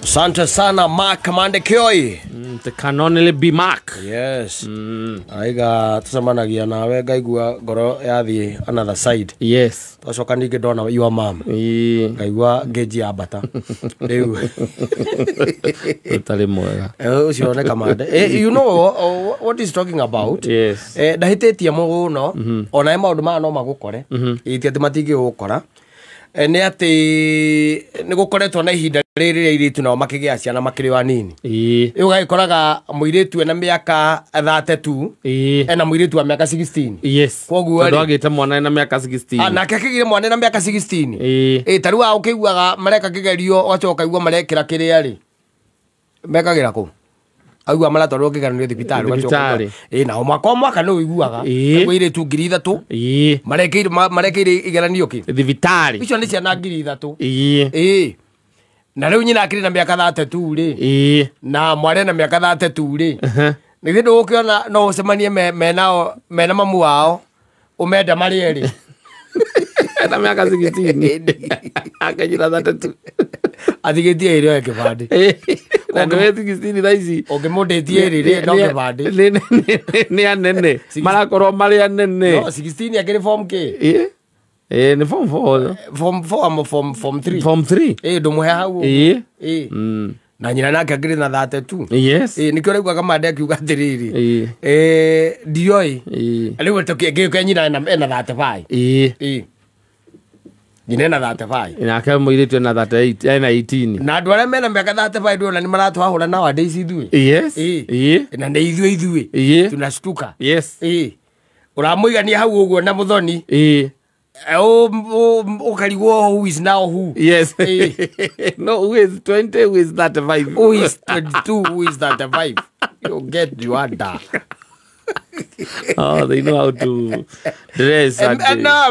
Asante sana Mark Mandekioi. The can only be Mark. Yes. Aiga tucemanagia nawe ngaigua ngoro yathie another side. Yes. Twacoka ningĩ ndona your mom. Ngaigua ngeji yambata. Rĩu. Ũtarĩ mwega. Ũcio nĩ Kamande. You know what he's talking about? Yes. Ndahĩtĩtie mũno onawe maũndũ maya no magũkore. Ĩ ti atĩ matingĩgũkora. Nĩ atĩ nĩ gũkoretwo na ihinda rĩrĩ rĩa airĩtu nao makĩgĩa ciana makĩrĩ o anini. Rĩu ũgagĩkoraga mũirĩtu ena mĩaka 32 ena mũirĩtu wa mĩaka 16. Yes. Koguo tondũ agĩte mwana ena mĩaka 16. Nake akĩgĩire mwana ena mĩaka 16. Ta rĩu ũkĩiguaga mareka kĩgerio ũgacoka ũkaigua marekĩra kĩrĩa rĩ mekagĩra kũ aigua maratwarwo kĩgeranio thibitarĩ. Nao mwaka o mwaka nĩ ũiguaga airĩtu 3,000 marekĩire igeranio kĩ thibitarĩ. Icio nĩ ciana 3,000. Na rĩu nyina akĩrĩ na mĩaka 32 rĩ na mwarĩ na mĩaka 32 rĩ nĩ thĩ ndũgũkĩona no ũcemanie menao mena mamu wao ũmenda marĩ erĩ na mĩaka 16 akanyira 32 athigĩtie ĩrĩ oe kĩbandĩ. Na nĩwe 16 thaa ici ũngĩmũndĩtie ĩrĩ rĩ no kĩbandĩ nĩ anene marakorwo marĩ anene. No 16 akĩrĩ form K. Nĩ form 4. Form 4 ama form 3. Form 3. Ndũmũhe hau. Na nyina nake akĩrĩ na 32. Yes. Nĩkĩo ũraigua Kamande akiuga atĩrĩrĩ ndioĩ rĩu ngĩũke nyina ena 35. Nyina ena 35. Nake mũirĩtu ena 38, ena 18. Na andũ arĩa mena mĩaka 35 ndũrona nĩ maratwahũra nowadays ithuĩ. Yes. Na nĩ ithuĩ ithuĩ tunashtuka. Yes. Ũramũigania hau ũguo na mũthoni. Ũkarigwo who is now who. Yes. No, who is 20, who is 35. Who is 22, who is 35. You get your da. Oh, they know how to dress and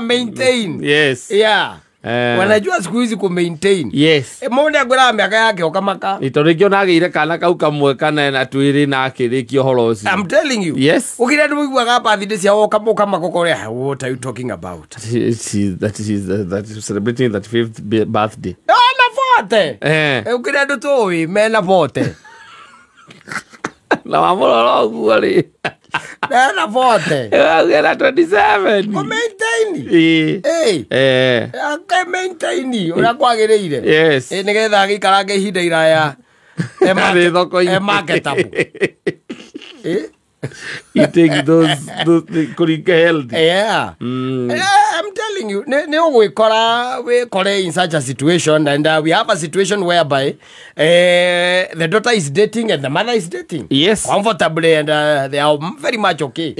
maintain. Yes. Yeah. Wanajua siku hizi ku maintain. Yes. Mũndũ angĩra mĩaka yake ũkamaka. Tondũ rĩngĩ ona agĩire kana kau kamwe kana ena twĩrĩ na akĩrĩkia ũhoro ũcio. I'm telling you. Yes. Ũkĩrĩa andũ maiguaga birthday ciao ũkamaka ũkoria what are you talking about? That is celebrating that 5th birthday. Na 40. Ũkĩrĩa andũ tũĩ mena 40. Na wamũrora ũguo rĩ. Mena 40. Ena 27. Ko maintain. Ake maintain ũrĩa kwagĩrĩire. Yes. Nĩgetha agĩikarange ihinda iraya. Marketable. You take those kũringa healthy. Yeah. I'm telling you, nĩ ũgwĩkora wĩkore in such a situation, and we have a situation whereby the daughter is dating and the mother is dating. Yes. Comfortably, and they are very much okay.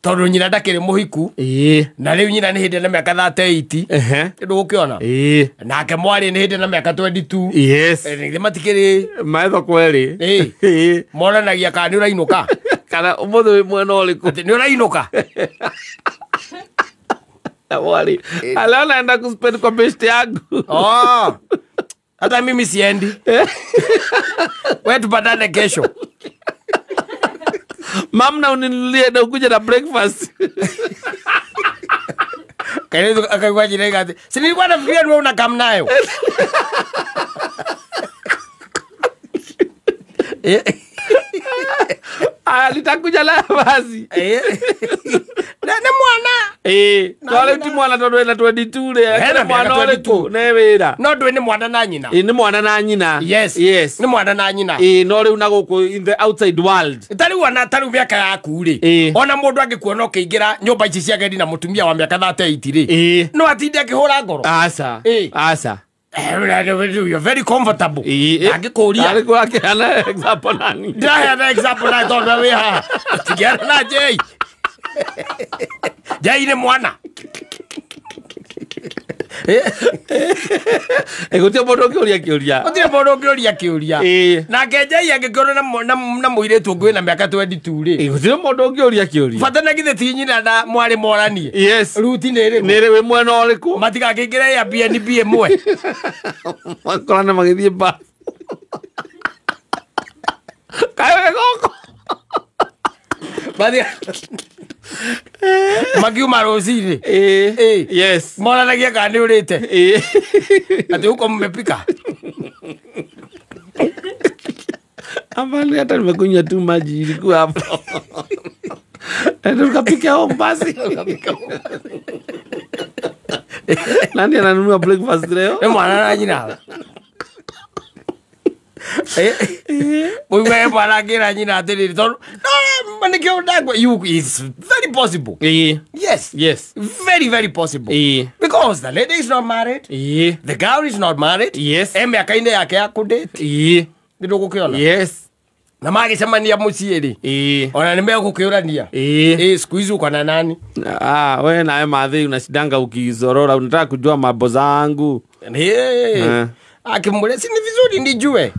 Tondũ nyina ndakĩrĩ mũhiku. Na rĩu nyina nĩ hĩndĩ na mĩaka 38. Ndũgũkĩona. Nake mwarĩ nĩ hĩndĩ na mĩaka 22. Yes. Nĩ matikĩrĩ maetho kweri. Monanagia kana nĩ ũrainũka. Kana ũmũthĩ wĩ mwena ũrĩkũ. Atĩ nĩ ũrainũka. Mwarĩ aleo naenda kuspend kwa best yangu. Oh. Hata mimi siendi. Wewe tupatane kesho. Mam na uninulie na ukuje na breakfast. Kaelezo akaigua jina yake. Si nilikuwa nafikiria wewe unakam nayo. Litakuja la basi. Na mwana. Twale ti mwana tondu ena 22 ri. Mwana ũrĩkũ ne wĩra. No ndũĩ nĩ mwana na nyina. Nĩ mwana na nyina. Yes. Yes. Nĩ mwana na nyina. No rĩu na gũkũ in the outside world. Tarĩu ona tarĩu mĩaka yaku rĩ. Ona mũndũ angĩkuona ũkĩingĩra nyũmba ici cia agendi na mũtumia wa mĩaka 38 rĩ. No atinde akĩhũra ngoro. Aca. Aca. You're very comfortable. Angĩkũria. Arĩkũ akĩheana example nani? Ndĩraheana example nani tondũ wĩ haha. Tigana na Jay. Jay nĩ mwana. Gũtirĩ mũndũ ũngĩũria kĩũria. Gũtirĩ mũndũ ũngĩũria kĩũria. Nake Jay angĩkorwo na mũirĩtu ũngĩ wĩna mĩaka 22 rĩ. Gũtirĩ mũndũ ũngĩũria kĩũria. Bata na githĩ ti nyina na mwarĩ moranie. Yes. Ruti nĩ ĩrĩkũ? Nĩ ĩrĩ wĩ mwena ũrĩkũ? Matigakĩingĩra Airbnb ĩmwe. Makorane magĩthiĩ bus. Kaĩ wĩ gũkũ? Makiuma rũcinĩ. Yes. Monanagia kana nĩ ũrĩte. Atĩ huko mmepika. Amani hata nimekunywa tu maji ilikuwa hapo. Tukapika home basi. Nani ananunua breakfast leo? Nĩ mwana na nyina. Wewe mwana akĩra nyina atĩrĩrĩ tondũ no nĩkĩo ndakwa you is very possible. Yes. Yes. Very, very possible. Because the lady is not married. The girl is not married. Yes. Mĩaka-inĩ yake ya kũdate. Nĩ ndũgũkĩona. Yes. Na magĩcemania mũciĩ rĩ. Ona nĩ megũkĩũrania. Siku hizi uko na nani? Ah, wewe nawe madhi unashidanga ukizorora unataka kujua mambo zangu. Akimwambia si ni vizuri nijue.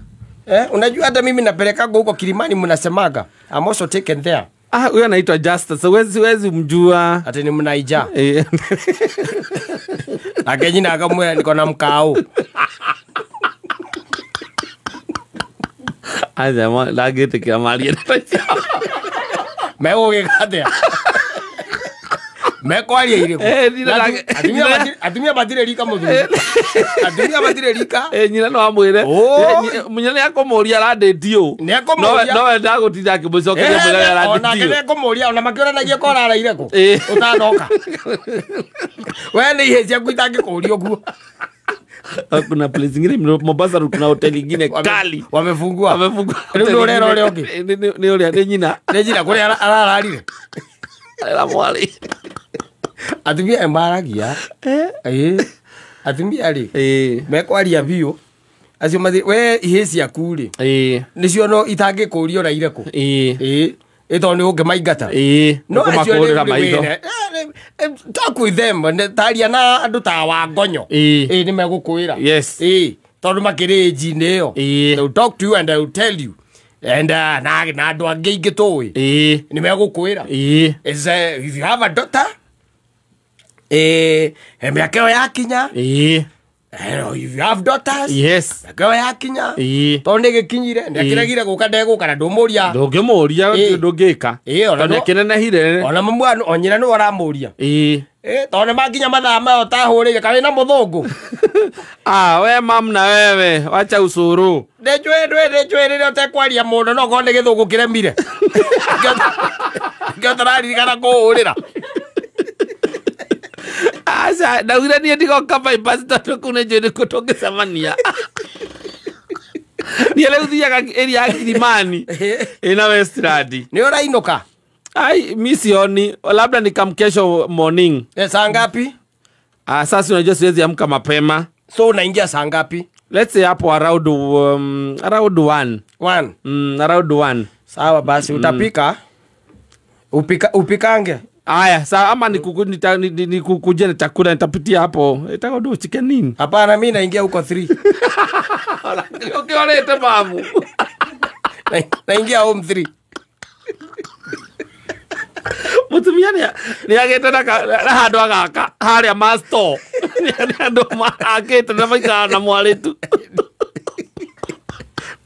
Unajua hata mimi napelekaga huko Kilimani mnasemaga. I'm also taken there. Ah, huyo anaitwa Justice. Huwezi mjua. Ati ni mnaija. Akejina akamwambia niko na mkao. Aja ma lagete kia mali. Megũgĩka mekwaria irĩkũ? Atumia matirĩ rika mũthuri. Atumia matirĩ rika. Nyina no amwĩre. Nyina nĩ akũmũria arandĩti ũ. Nĩ akũmũria. No we ndagũtinda akĩmũcokeria mwĩre arandĩti. Onake nĩ akũmũria ona makĩũranagia ko ũraraire kũ. Ũtanoka. We nĩ ihĩ ciaku itangĩkũria ũguo. Kuna place ingine Mombasa kuna hoteli ingine kali. Wamefungua. Wamefungua. Nĩ ũrera ũrĩa ũngĩ. Nĩ ũrĩa nĩ nyina. Nĩ nyina kũrĩa arararire. Arera mwari. Atumia maragia. Atumia rĩ. Mekwaria biũ. Acio mathi we ihĩ ciaku rĩ. Nĩcio no itangĩkũria ũraire kũ. Tondũ nĩ ũngĩmaingata. No acio nĩkũmakũrĩra maitho. Talk with them taria na andũ ta Wangonyo. Nĩ megũkwĩra. Yes. Tondũ makĩrĩ age-inĩ ĩyo. They will talk to you and I will tell you. And na andũ angĩ aingĩ tũĩ. Nĩ megũkwĩra. If you have a daughter, mĩaka ĩyo yakinya. If you have daughters, yes. Mĩaka ĩyo yakinya. Tondũ nĩ gĩkinyire, nĩ akĩregire gũka ndegũka na ndũmũria. Ndũngĩmũria ndũngĩka. Tondũ nĩ akĩnenehire. Ona mamu o nyina nĩwe ũramũria. Tondũ nĩ makinya mathaa maya ũtahũrĩire kana wĩna mũthũngũ. Ah, we mam na wewe, wacha usuru. Ndĩnjũĩ rĩrĩa ũtekwaria mũno no korwo nĩ gĩthũngũ kĩremire. Nĩkĩo tũraririkana kũhũrĩra. Aca ndaugire niĩ ndigoka bypass tondũ kũu nĩ njũĩ nĩkuo tũngĩcemania. Niĩ rĩu thiaga area ya Kilimani ĩna Westland. Nĩ ũrainũka? Ai, mi sioni, labda nikam kesho morning. Saa ngapi? Ah, sasa unajua siwezi amka mapema. So unaingia saa ngapi? Let's say hapo around around 1. 1. Around 1. Sawa basi utapika. Upikange. Aya, sawa ama nikukuje na chakula nitapitia hapo. Itaka do chicken nini? Hapana, mimi naingia huko 3. Ukiolete mamu. Naingia home 3. Mutumia ni agete na handu agaka haria masto. Ni andu agete na maikara na mwaritu.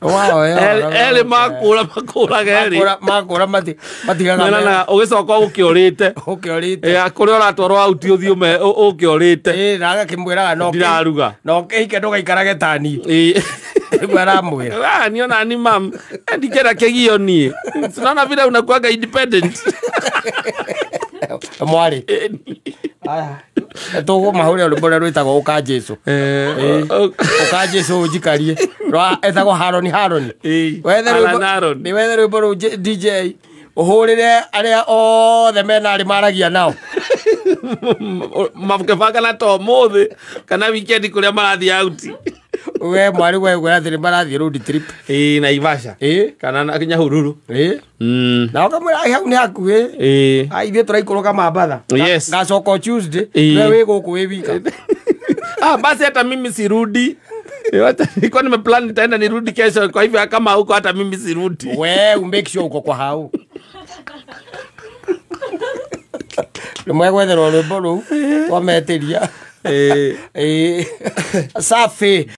Wow, ele makura geri. Makura matigaga. Na ugicoka ukiorite. Ukiorite. Kuria uratwarwo out uthio me ukiorite. Na agakimwiraga no. Ndiraruga. No kihike ndugaikarage ta niĩ. Nĩguo aramwĩra. Ah, niona ni mam. Ndikera kegio niĩ. Tunaona vile unakuaga independent. Mwari. Aya. Tũgũmahũrĩra rwĩmbo rũrĩa rwĩtagwo Ũka Jesũ. Ũka Jesũ ũnjikarie. Rwa etagwo Haroni Haroni. Wethe rwĩmbo rũu DJ ũhũrĩre arĩa othe mena arĩ maragia nao. Makĩbanga na to ũmũthĩ kana weekend kũrĩa marathiĩ out. We mwari we ũrathiĩ marathiĩ road trip. Naivasha. Kana na Nyahururu. Na ũkamwĩra hau nĩ hakuhĩ. Ithuĩ tũraikũrũka Mambatha. Yes. Ngacoka Tuesday. We wĩ gũkũ wĩ wika. Ah, basi hata mimi sirudi. Nilikuwa nimeplan nitaenda nirudi kesho, kwa hivyo kama huko hata mimi sirudi. We make sure uko kwa hau. Rĩmwe gwetherwo rwĩmbo rũu twametĩria. Safi.